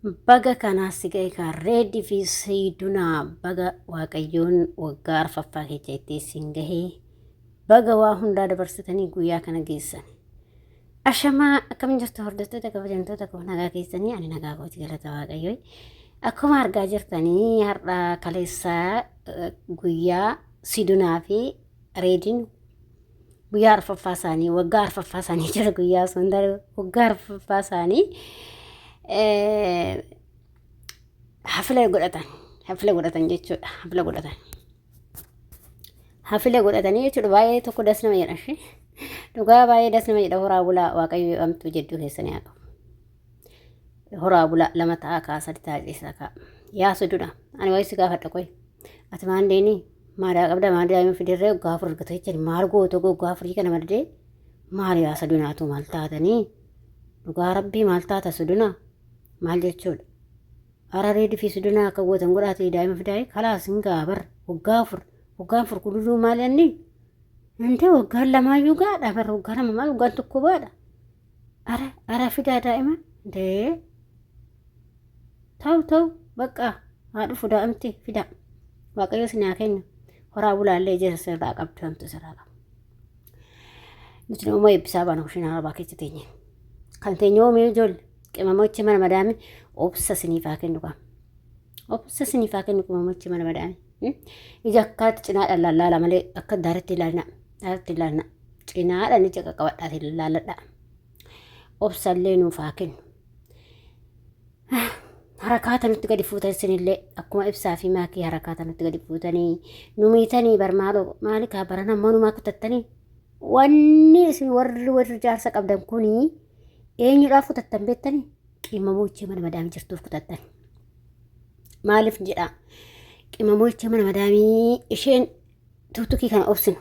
Baga kanaa si ga'e kaa reedi fi siidunaa baga waaqayyoon waggaa arfaffaa keessa itti isin gahee baga waa hundaa dabarsitanii guyyaa kana geessan. Ashamaa akkam jirtu hordoftoota kabajamtoota koo nagaa keessanii ani nagaa kooti galata waaqayyoo. Akkuma argaa jirtanii har'a kaleessaa guyyaa sidunaa fi reediin guyyaa arfaffaa isaanii waggaa arfaffaa isaanii jira guyyaa osoo hin taane waggaa arfaffaa isaanii hafila godhatan hafila godhatan jechuudha hafila godhatan hafila godhatanii jechuudha baay'ee tokko das nama jedha ishee dhugaa baay'ee das nama jedha horaa bulaa waaqayyo amtuu jedduu keessanii haa qabu horaa bulaa lama ta'a kaa sadi ta'a ciisaa kaa yaa sududha ani wayii si gaafadha qoy ati maan deeni maadaa qabda maal daa'ima fidirree waggaa afur argata jechan maal gootu waggaa afurii kana maddee maal yaa sadunaatu maal taatanii dhugaa rabbii maal taata suduna maal jechuudha Ara reedi fi sudunaa akka gootan godhaati daa'ima fidaa'e kalaas hin ga'a bar waggaa afur waggaa afur kululuu maal inni intee waggaan lamaayyuu gaadha bar waggaa lama maal waggaan tokko gaadha ara ara fidaa daa'ima dee ta'u ta'u bakka haa dhufu daa'imti fidaa waaqayyo isin haa kennu horaa bulaallee ija sirraa qabdu hamtu sirraa qabu. Nuti nama eebbisaa baana kushiinaa arabaa keessa teenye. Kan teenye oomee ijoollee qimamochi mana madaami obsa isiniif haa kennu qaba. Obsa isiniif haa kennu qimamochi mana madaami. Ija akkaatti cinaadhaan lallaala malee akka daaratti ilaalina. Daaratti ilaalina. Cinaadhaan ija qaqqabadhaatiin laalladha. Obsallee nuuf haa kennu. Harakaata nutti gadi fuutan isinillee akkuma ibsaa fi maakii harakaata nutti gadi fuutanii nu miitanii bar maaloo maali kaa barana manumaa kutattanii wanni isin warri warri jaarsa qabdan kuni eenyudhaaf kutattan beektanii qimamochee mana madaamii jirtuuf kutattan maaliif jedha qimamochee mana madaamii isheen tuktukii kana obsinu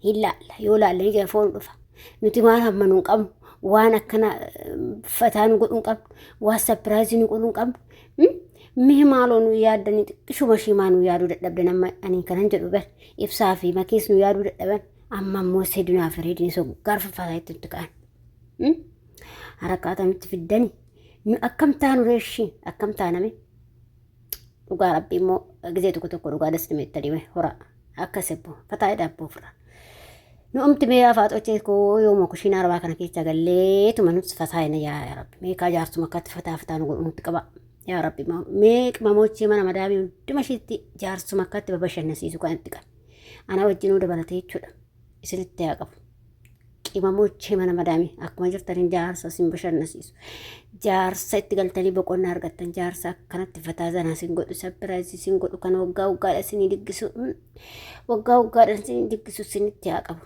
hin laalla yoo laalle ni jira foon dhufa nuti waan hamma nu hin qabnu waan akkana fataa nu godhu hin qabnu waan sapiraayizii nu godhu hin qabnu mee maaloo nu yaaddanii xiqqishuma ishii maa nu yaaduu dadhabdan amma ani kanan jedhu bar ibsaa fi makiis nu yaaduu dadhaban amma immoo sedunaa fi reediin isa garfa itti nutti ka'an harakaata nutti fiddani nu akkam taanu reeshii akkam taaname Dhugaa rabbii immoo gizee tokko tokko dhugaa das nama itti adeeme hora akka sebbo fataa jedha abboo ofirra. Nu umti mee yaa faaxochee koo yooma kushiina arabaa kana keessa galleetuma nuti fataa jenna yaa rabbi mee kaa jaarsuma akkatti fataa fataa nu godhu nutti qaba yaa rabbi mee qimamochee mana madaamii hunduma ishiitti jaarsuma akkatti babashannasiisu kan itti qabe ana wajjinuu dabalatee jechuudha isinitti haa qabu. Qimamochee mana madaamii akkuma jirtaniin jaarsa isin bashannansiisu. Jaarsa itti galtanii boqonnaa argattan jaarsa akkanatti fataa zanaa isin godhu sapiraayizii isin godhu kan waggaa waggaadha isinii diggisu waggaa waggaadha isinii diggisu isinitti haa qabu.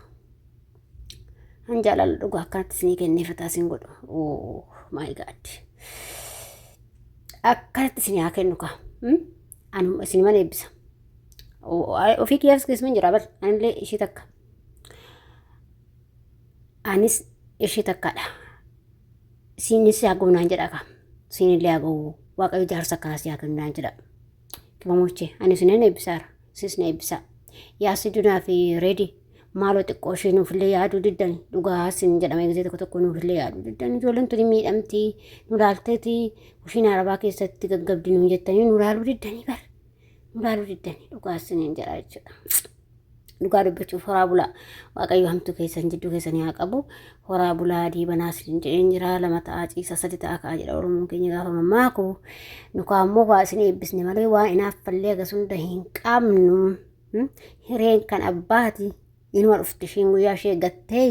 Han jaalala dhugaa akkanatti isinii kennee fataa isin godhu. Oh my god. Akkanatti isinii haa kennu kaa. Anuma isin mana eebbisa. Ofii kiyyaafis keessuman jira bar anillee ishii takka. Anis ishii takkadha. Siinis haa ga'u naan jedha kaa. Siinillee haa ga'u. Waaqayyo jaarsa akkanaa si haa kennu naan jedha. Qimamochee ani isinan eebbisaara. Sis na eebbisaa. Yaa Sidunaa fi Reedi maaloo xiqqoo ishee nuufillee yaaduu diddan dhugaa sin jedhama gisee tokko tokko nuufillee yaaduu diddan ijoolleen tuni miidhamti nu laalteeti kushiina arabaa keessatti gaggabdi nuun jettanii nu laaluu diddanii bar nu laaluu diddanii dhugaa sinin jedha jechuudha. Dhugaa dubbachuuf horaa bulaa waaqayyo hamtuu keessan jidduu keessanii haa qabu horaa bulaa diibanaa isin jedheen jira lama ta'aa ciisa sadi ta'aa ka'a jedha oromoon keenya gaafa mammaaku nu kaammoo waa isin eebbisne malee waa inaaffallee hagas hunda hin qabnu hireen kan abbaati inuma dhufti ishiin guyyaa ishee gattee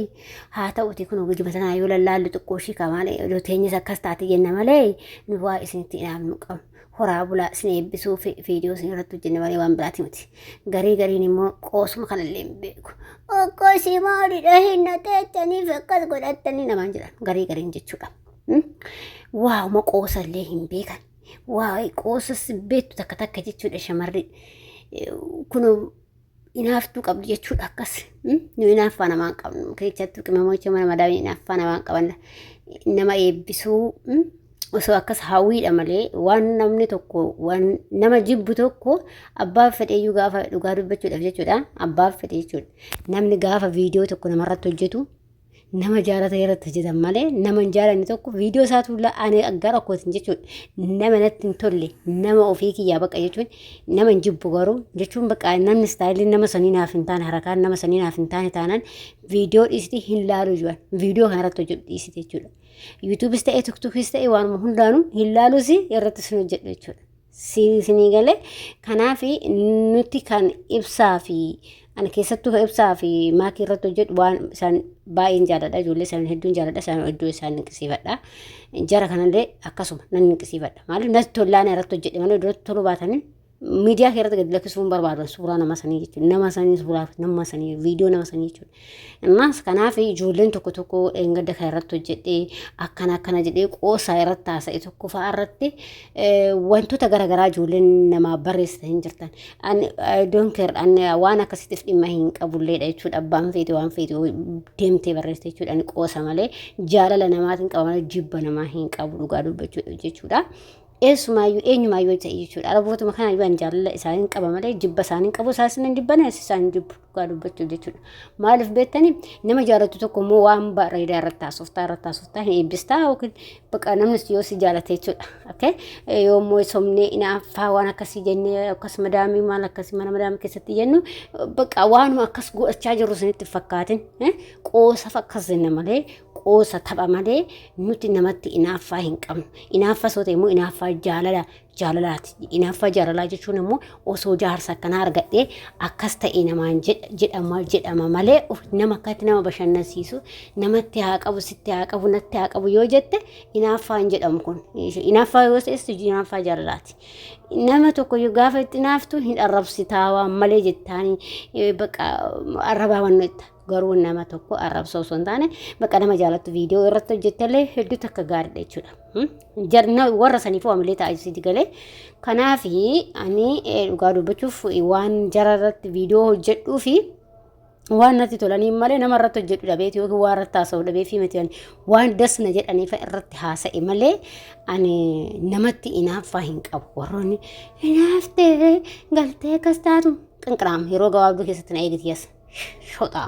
haa ta'uti kun gejiba tanaa yoo lallaallu xiqqoo ishii kamaan odoo teenyes akkas taate jenna malee nu waa isinitti inaafnu qabnu horaa bulaa isin eebbisuu fi viidiyoo isin irratti hojjenne malee waan biraati miti. Garii gariin immoo qoosuma kanallee hin beeku. Akkasii maalidha hin teettaniif akkas godhattanii namaan jedhan garii gariin jechuudha. Waa'uma qoosallee hin beekan. Waa'ee qoosas beektu takka takka jechuudha shamarri. Kun inaaftuu qabdi jechuudha akkas. Nu inaaffaa namaa hin qabnu. Keessattuu qimamocha mana madaamii inaaffaa namaa hin qaban. Nama eebbisuu osoo akkas hawwiidha malee waan namni tokko waan nama jibbu tokko abbaa fedheeyyuu gaafa dhugaa dubbachuudhaaf jechuudha. Abbaa fedhe jechuudha. Namni gaafa viidiyoo tokko namarratti hojjetu Nama jaalata irratti hojjetan malee nama hin jaalanne tokko viidiyoo isaatu ani gara kootiin jechuudha. Nama natti hin tolle nama ofii kiyyaa baqa jechuun nama hin jibbu garuu jechuun baqa namni istaayiliin nama sanii naaf hin taane harakaan nama sanii naaf hin taane taanaan viidiyoo dhiisiti hin laalu jiran viidiyoo kana irratti hojjedhu dhiisiti jechuudha. Yuutuubis ta'e tiktookis ta'e waanuma hundaanuu hin laaluus irratti sin hojjedhu jechuudha. Sinii galee kanaaf nuti kan ibsaa fi ani keessattuu kan ibsaa fi maakii irratti hojjedhu waan isaan baay'een jaalladha ijoollee isaan hedduun jaalladha isaan hedduu isaan dinqisiifadha. Jara kanallee akkasuma nan dinqisiifadha. Maaliif natti tollaan irratti hojjedhe malee duratti toluu baatanii miidiyaa kee irratti gadi lakkisuu hin barbaadan suuraa nama sanii jechuudha. Nama sanii suuraa nama sanii viidiyoo nama sanii jechuudha. Ammas kanaaf ijoolleen tokko tokko dheengadda kan irratti hojjedhee akkana akkana jedhee qoosaa irratti haasa'e tokko fa'aa irratti wantoota garaagaraa ijoolleen namaa barreessitan hin jirtan. Ani don't care ani waan akkasiitiif dhimma hin qabulleedha jechuudha. Abbaan feete waan feete deemtee barreessite jechuudha. Ani qoosa malee jaalala namaatiin qaba malee jibba namaa hin qabu dhugaa dubbachuu jechuudha. Eessumaayyuu eenyumaayyuu ta'e jechuudha. Arabootuma kanaayyuu ani jaalala isaanii qaba malee jibba isaanii qabu isaanis nan jibban anis isaan jibbu dhugaa dubbachuuf jechuudha. Maaliif beektanii nama jaalattu tokko immoo waan bareedaa irratti haasoftaa irratti haasoftaa hin eebbistaa yookiin baqa namnis yoo si jaalate jechuudha. Okay? Yoo immoo somnee inaaffaa waan akkasii jennee akkas madaamii maal akkasii mana madaamii keessatti jennu baqa waanuma akkas godhachaa jirru isinitti hin fakkaatin. Qoosaaf akkas jenna malee qoosa tapha malee nuti namatti inaaffaa hin qabnu. Inaaffaa soo ta'e immoo inaaffaa jaalala jaalalaati. Inaaffaa jaalalaa jechuun immoo osoo jaarsa akkanaa argadhee akkas ta'e namaan jedhama jedhama malee nama akkatti nama bashannansiisu namatti haa qabu sitti haa qabu natti haa qabu yoo jette inaaffaa hin jedhamu kun. Inaaffaa yoo ta'es inaaffaa jaalalaati. Nama tokko yoo gaafa itti inaaftu hin arrabsitaa waan malee jettaanii bakka arrabaa waan jetta. Garuu nama tokko arrabsoo osoo hin taane bakka nama jaalattu viidiyoo irratti hojjettellee hedduu takka gaariidha jechuudha. Jarna warra saniif waamilee ta'a sitti galee. Kanaaf ani dhugaa dubbachuuf waan jara irratti viidiyoo hojjedhuu fi waan natti tolanii malee nama irratti hojjedhu dhabeeti yookiin waan irratti haasa'u dhabeefi miti ani waan das na jedhanii fa'a irratti haasa'e malee ani namatti inaaffaa hin qabu. Warroonni inaaftee galtee akkas taatu qinqiraam yeroo gabaabduu keessatti na eegiti yas. Shoxaa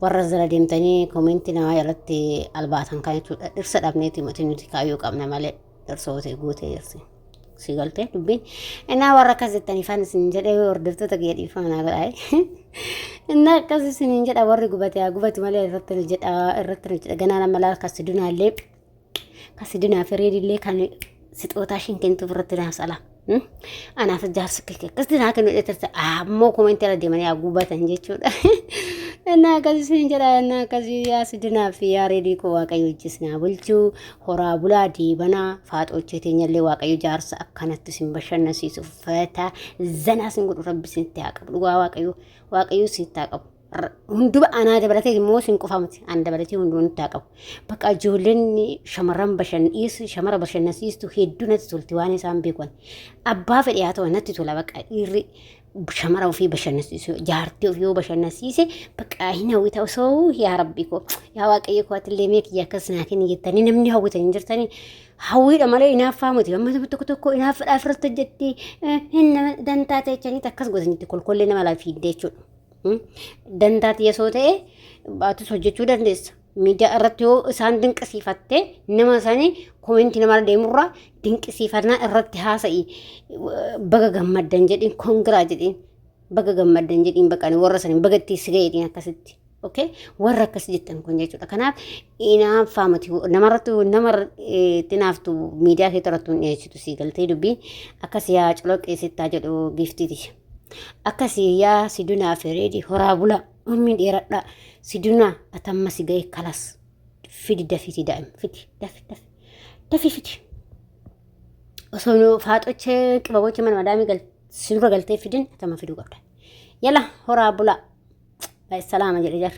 warra jala deemtanii koomenti namaa jalatti albaatan kan jechuudha. Dhirsa dhabneeti miti nuti kaayyoo qabna malee dhirsoota guutee jirti. Si galtee dubbiin. Innaa warra akkas jettanii faan isin jedhee hordoftoota kiyya dhiifama naa godhaa. Innaa akkas isin jedha warri gubate haa gubatu malee irratti nu jedha irratti nu jedha ganaa nama laal kasidunaallee kasidunaa fi reedillee kan sixootaa ishiin kentuuf irratti naaf sala. Anaaf jaarsa kee akkasitti naa kennu dheetarsa ammoo komentii irra deemanii haa gubatan jechuudha. Innaa akkasii isin jedha innaa akkasii yaa sidinaa fi yaa reedii koo waaqayyo hojii isin haa bulchuu horaa bulaa deebanaa faaxoochee teenyallee waaqayyo jaarsa akkanatti isin bashannansiisu fata zanaa isin godhu rabbi isinitti haa qabu dhugaa waaqayyo waaqayyo isinitti haa qabu. Hunduma anaa dabalatee immoo isin qofa miti an dabalatee hunduma nutti haa qabu. Bakka ijoolleen shamarran bashannansiisu shamara bashannansiistu hedduu natti tolti waan isaan beekan. Abbaa fedhe haa ta'u natti tola bakka dhiirri shamara ofii bashannansiisu jaartii ofii yoo bashannansiise bakka hin hawwita osoo yaa rabbi koo yaa waaqayyo koo atillee mee kiyya akkas naa kenni jettanii namni hawwitan hin jirtanii hawwiidha malee inaaffaa miti amma tokko tokko inaaffaadhaaf irratti hojjetti hin nama dantaa ta'e jechanii akkas gootanitti kolkollee nama laa fiiddee jechuudha. Dantaa tiyya soo ta'e baatus hojjechuu dandeessa. Miidiyaa irratti yoo isaan dinqisiifatte nama isaanii komentii namarra deemurraa dinqisiifannaa irratti haasa'i baga gammaddan jedhiin kongiraa jedhiin baga gammaddan jedhiin baqani warra sanii baga itti si ga'eetiin akkasitti. Okay? Warra akkas jettan kun jechuudha. Kanaaf inaaffaa miti namarratti nama itti naaftu miidiyaa kee irratti hin dhiyeessitu sii galtee dubbiin akkas yaa coloqqee sittaa jedhu giiftiiti. Akkasi yaa sidunaa fi reedi horaa bulaa umrii dheeradhaa sidunaa atamma si ga'e kalas fidi dafiti daa'im fidi dafi dafi dafi fidi osoo nu faaxochee qibabochee mana madaamii gal si dura galtee fidin atamma fiduu qabda yala horaa bulaa salaama jedhe jar.